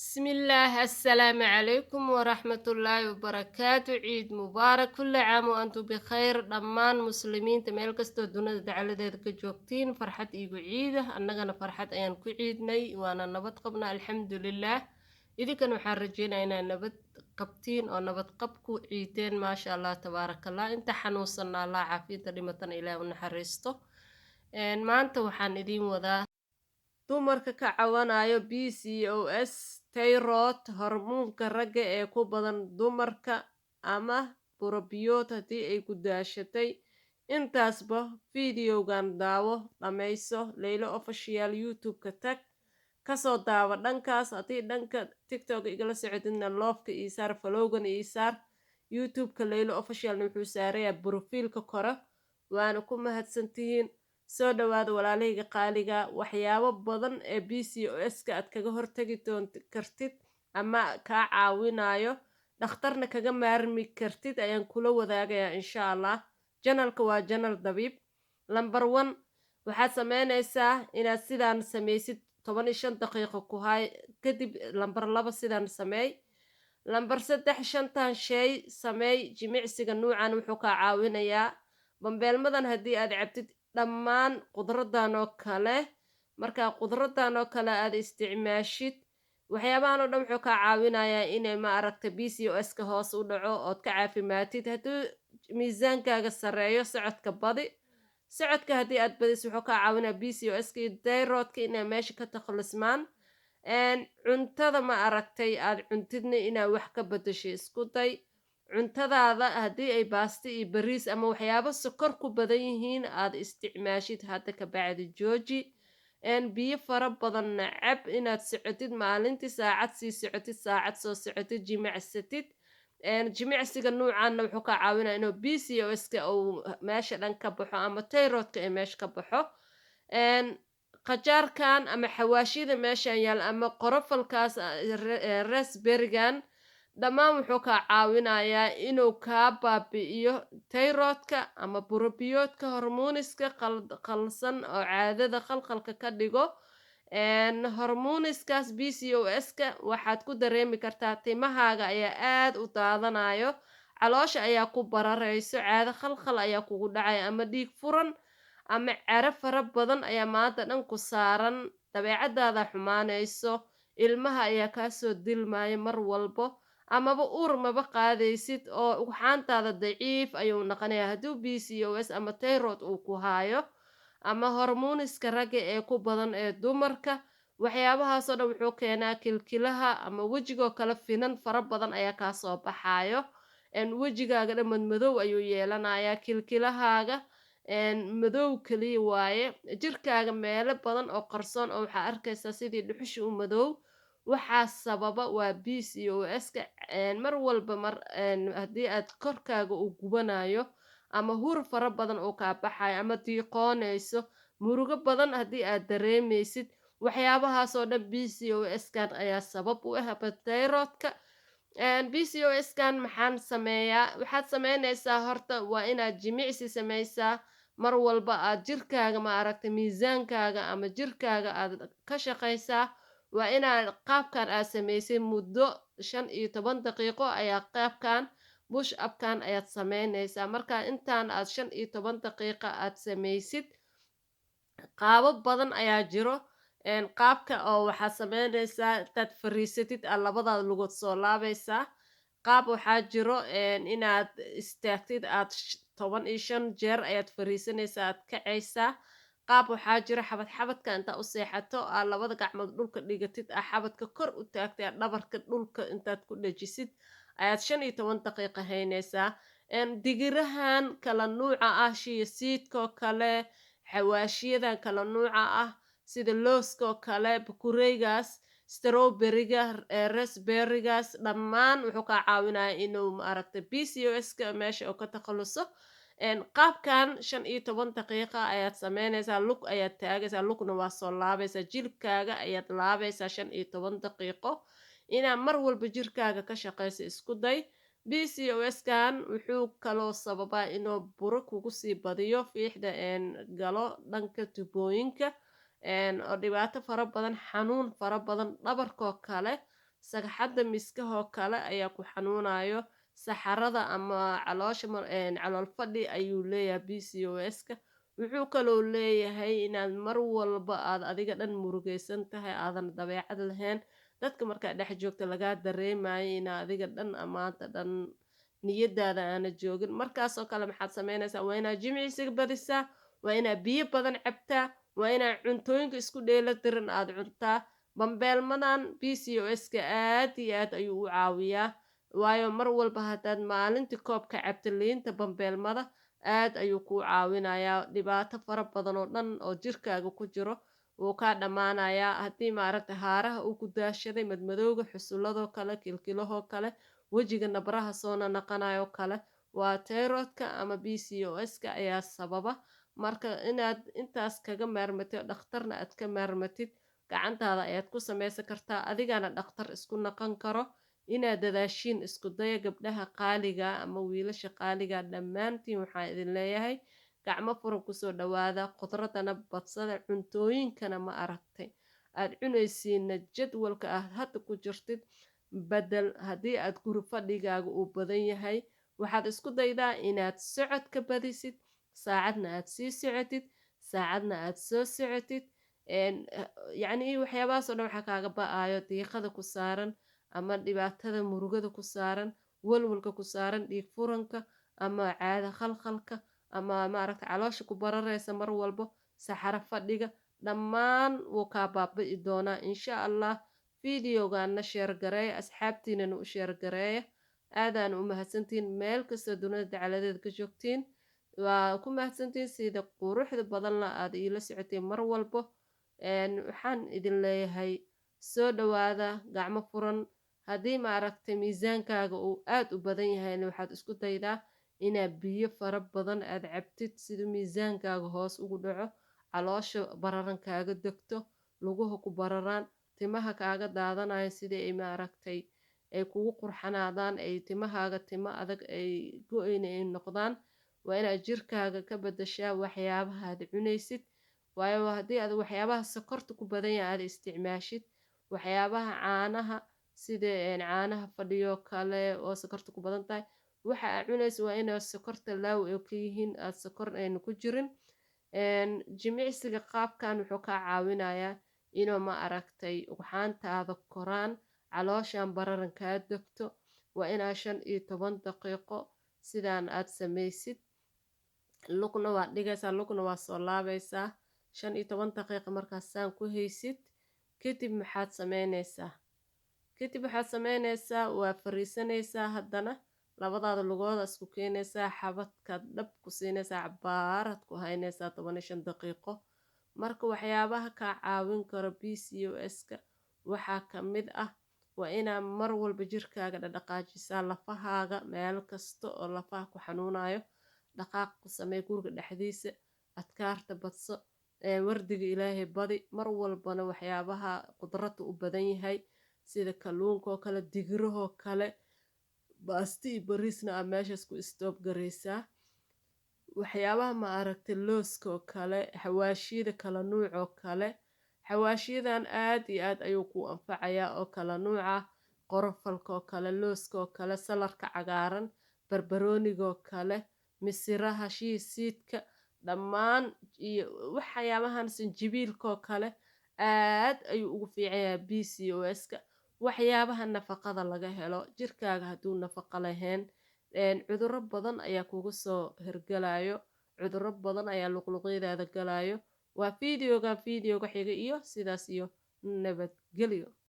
Bismillaah, assalaamu calaykum waraxmatullaahi wabarakaatu. Ciid mubaarak, kulli caam wa antum bikhayr. Dhammaan muslimiinta meel kastoo dunida dacaladeeda ka joogtiin, farxad iigu ciida. Annagana farxad ayaan ku ciidnay, waana nabad qabna, alxamdulilaah. Idinkan waxaan rajeynaya inaad nabad qabtiin oo nabad qab ku ciideen. Maasha Allah, tabaarakallah. Inta xanuunsanna Allah caafiya, inta dhimatana Ilaah u naxariisto. Maanta waxaan idiin wadaa dumarka ka cawanayo PCOS, thyroid, hormoonka ragga ee ku badan dumarka, ama burobiyood haddii ay ku daashatay. Intaasba videogan daawo, dhammayso. Leylo Official YouTube-ka tag, kasoo daawo dhankaas. Haddii dhanka TikTok igala socodidna, love-ka ii saar, follow-gana ii saar. YouTube-ka Leylo Officialna wuxuu saarayaa profile-ka kore. Waana ku mahadsantihiin. Soo dhawaada, walaalahayga qaaliga. Waxyaabo badan ee PCOS-ka aad kaga hortagi doon kartid ama kaa caawinayo, dhakhtarna kaga maarmi kartid, ayaan kula wadaagayaa, insha Allah. Channel-ka waa channel dabiib. Number one, waxaad sameynaysaa inaad sidaan samaysid, 15 daqiiqo ku hay. Kadib lamber laba sidaan sameey. Lamber saddex, shantan shay sameey. Jimicsiga nuucan wuxuu kaa caawinayaa bambeelmadan haddii aad cabtid, dhammaan qudradan oo kale. Markaa qudradan oo kale aad isticmaashid, waxyaabahan oo dhan wuxuu kaa caawinayaa inay, ma aragta, PCOS-ka hoos u dhaco ood ka caafimaatid. Hadduu miisaankaaga sareeyo, socodka badi. Socodka haddii aad badis, wuxuu kaa caawinaya PCOS-ka iyo thyroid-ka inay meesha ka takhalusmaan. Cuntada, ma aragtay, aad cuntidna inaad wax ka bedeshay isku day. Cuntadaada haddii ay baasto iyo bariis ama waxyaabo sokor ku badan yihiin aad isticmaashid, hadda ka bacdi jooji. Biyo fara badanna cab. Inaad socotid maalintii, saacad sii socotid, saacad soo socotid, jimicsatid. Jimicsiga nuucanna wuxuu kaa caawinaya inuu PCOS-ka uu meesha dhan ka baxo ama thyroid-ka ay meesha ka baxo. Qajaarkan ama xawaashida meeshan yaal ama qorofalkaas, raspberry-gan, dhammaan wuxuu kaa caawinayaa inuu kaa baabi'iyo thyroid-ka ama burobiyoodka, hormooniska qalsan oo caadada qalqalka ka dhigo. Hormooniskaas PCOS-ka waxaad ku dareemi kartaa timahaaga ayaa aad u daadanayo, caloosha ayaa ku bararayso, caado khalkhal ayaa kugu dhacaya, ama dhiig furan ama caro fara badan ayaa maanta dhan ku saaran, dabeecadaada xumaanayso, ilmaha ayaa kaasoo dilmaya mar walbo, amaba uur maba qaadaysid oo ugxaantaada daciif ayuu noqonayaa. Hadduu PCOS ama thyroid uu ku haayo ama hormooniska ragga ee ku badan ee dumarka, waxyaabahaasoo dhan wuxuu keenaa kilkilaha ama wejigoo kale finan fara badan ayaa kaasoo baxaayo. Wejigaaga dhan madmadow ayuu yeelanayaa, kilkilahaaga madow kaliya waaye, jirkaaga meelo badan oo qarsoon oo waxaa arkaysaa sidii dhuxusha u madow. Waxaa sababa waa PCOS-ka. Mar walba mar haddii aad korkaaga uu gubanayo ama hur fara badan uu kaa baxayo ama diiqoonayso, murugo badan haddii aad dareemaysid, waxyaabahaasoo dhan PCOS-kan ayaa sabab u ah ama thyroid-ka. PCOS-kan maxaan sameeyaa? Waxaad sameynaysaa, horta waa inaad jimicsi sameysaa mar walba, aad jirkaaga, ma aragtay, miisaankaaga ama jirkaaga aad ka shaqaysaa. Waa inaad qaabkan aad samaysay muddo 15 daqiiqo ayaa qaabkan push up-kan ayaad sameynaysaa. Marka intaan aad 15 daqiiqo aad samaysid, qaabab badan ayaa jiro. Qaabka oo waxaad sameynaysaa intaad fariisatid aad labadaada lugood soo laabaysaa. Qaab waxaa jiro inaad istaagtid, aad 15 jeer ayaad fariisanaysaa, aad kacaysaa. Qaab waxaa jiro xabad xabadka intaa u seexato, aad labada gacmood dhulka dhigatid, aad xabadka kor u taagtay, aad dhabarka dhulka intaad ku dhajisid ayaad 15 daqiiqo haynaysaa. Digirahan kala nuuca ah, chia seed-koo kale, xawaashiyadan kala nuuca ah sida looskoo kale, bukureygaas, strawberry-ga, raspberry-gaas, dhammaan wuxuu kaa caawinaya inuu, maaragtay, PCOS-ka meesha oo ka takhaluso. Qaabkan 15 daqiiqa ayaad sameynaysaa. Lug ayaad taagaysaa, lugna waa soo laabaysaa, jilibkaaga ayaad laabaysaa 15 daqiiqo. Inaad mar walba jirkaaga ka shaqayso isku day. PCOS-kan wuxuu kaloo sababaa inuu buro kugu sii badiyo, fiixda galo dhanka tubooyinka, oo dhibaato fara badan, xanuun fara badan, dhabarkoo kale. Sagxadda miskahoo kale ayaa ku xanuunayo, saxarada ama caloosha, calool fadhi ayuu leeyahay PCOS-ka. Wuxuu kaloo leeyahay inaad mar walba aad adiga dhan murugaysan tahay, aadan dabeecad lahayn, dadka markaad dhex joogta lagaa dareemayo inaa adiga dhan maanta dhan niyadaada aana joogin. Markaasoo kale maxaad sameynaysaa? Waa inaad jimicsiga badisaa, waa inaad biyo badan cabtaa, waa inaad cuntooyinka isku dheela tiran aada cuntaa. Bambeelmadan PCOS-ka aad iyo aad ayuu u caawiyaa, waayo mar walba haddaad maalintii koob ka cabta liinta bambeelmada, aad ayuu kuu caawinayaa. Dhibaato fara badan oo dhan oo jirkaaga ku jiro wuu kaa dhammaanayaa. Haddii maaragta haaraha uu ku daashaday, madmadowga, xusulladoo kale, kilkilahoo kale, wejiga nabraha soona naqanayo kale, waa thyroidka ama PCOS-ka ayaa sababa. Marka inaad intaas kaga maarmatid, dhakhtarna aad ka maarmatid, gacantaada ayaad ku sameysan kartaa, adigana dhakhtar isku naqan karo. Inaad dadaashiin isku daya, gabdhaha qaaliga ama wiilasha qaaliga, dhammaantiin waxaan idin leeyahay gacmo furan kusoo dhawaada. Khudradana badsada, cuntooyinkana ma aragtay aad cunaysiina, jadwalka aad hadda ku jirtid bedel. Haddii aad guri fadhigaaga uu badan yahay, waxaad isku daydaa inaad socod ka badisid, saacadna aad sii socotid, saacadna aad soo socotid. Yacni waxyaabahaas oo dhan waxaa kaaga ba-ayo diiqada ku saaran ama dhibaatada murugada ku saaran, walwalka ku saaran, dhiig furanka ama caada khalkhalka ama maaragta caloosha ku barareysa mar walbo, saxaro fadhiga, dhammaan wuu kaa baabi'i doonaa insha Allah. Videogaana share gareeya, asxaabtiinana u share gareeya. Aadaan u mahadsantihiin meel kastoo dunida dacaladeeda ka joogtiin. Waa ku mahadsantihiin sida quruxda badanla aad iila socotiin mar walbo. Waxaan idin leeyahay soo dhawaada, gacmo furan. Haddii maaragtay miisaankaaga uu aad u badan yahayna, waxaad isku daydaa inaad biyo fara badan aad cabtid sida miisaankaaga hoos ugu dhaco, caloosha bararan kaaga degto, luguha ku bararaan, timaha kaaga daadanayo sidii ay maaragtay ay kugu qurxanaadaan, ay timahaaga timo adag ay go-eyna ay noqdaan. Waa inaad jirkaaga ka bedashaa waxyaabaha aad cunaysid, waayo haddii aad waxyaabaha sokorta ku badan yahay aad isticmaashid, waxyaabaha caanaha sida caanaha fadhiyo kale oo sokorta ku badan tahay, waxa aad cunaysa waa inay sokorta low ay ka yihiin, aad sokor ayna ku jirin. Jimicsiga qaabkan wuxuu kaa caawinayaa inuu ma aragtay ugxaantaada koraan, calooshan bararan kaa degto. Waa inaa 15 daqiiqo sidaan aad samaysid. Lugna waad dhigaysaa, lugna waa soo laabaysaa 15 daqiiqo. Markaas saan ku haysid kadib maxaad sameynaysaa? Kadib waxaad sameynaysaa, waa fariisanaysaa, haddana labadaada lugooda isku keenaysaa, xabadkaad dhab ku siinaysaa, cabaaraad ku haynaysaa 15 daqiiqo. Marka waxyaabaha kaa caawin karo PCOS-ka waxaa ka mid ah waa inaa mar walba jirkaaga dhadhaqaajisaa, lafahaaga meel kasta oo lafaha ku xanuunayo dhaqaaq ku samee, guriga dhexdiisa adkaarta badso, wardiga Ilaahay badi, mar walbana waxyaabaha qudrada u badan yahay sida kalluunka oo kale, digirahoo kale, baasti iyo bariisna aa meeshaas ku stop garaysaa. Waxyaabaha ma aragtay looska oo kale, xawaashiyada kala nuuc oo kale, xawaashiyadan aad iyo aad ayuu ku anfacayaa oo kala nuuca: qorofalka oo kale, looska oo kale, saladhka cagaaran, barbarooniga oo kale, misiraha, chia seedka dhammaan iyo waxyaabahan, sanjibiilka oo kale, aad ayuu ugu fiican yahay PCOS-ka. Waxyaabaha nafaqada laga helo, jirkaaga hadduu nafaqo lahayn, cudurro badan ayaa kugu soo hirgalayo, cudurro badan ayaa luqluqyadaada galayo. Waa videoga xiga iyo sidaas iyo nabadgelyo.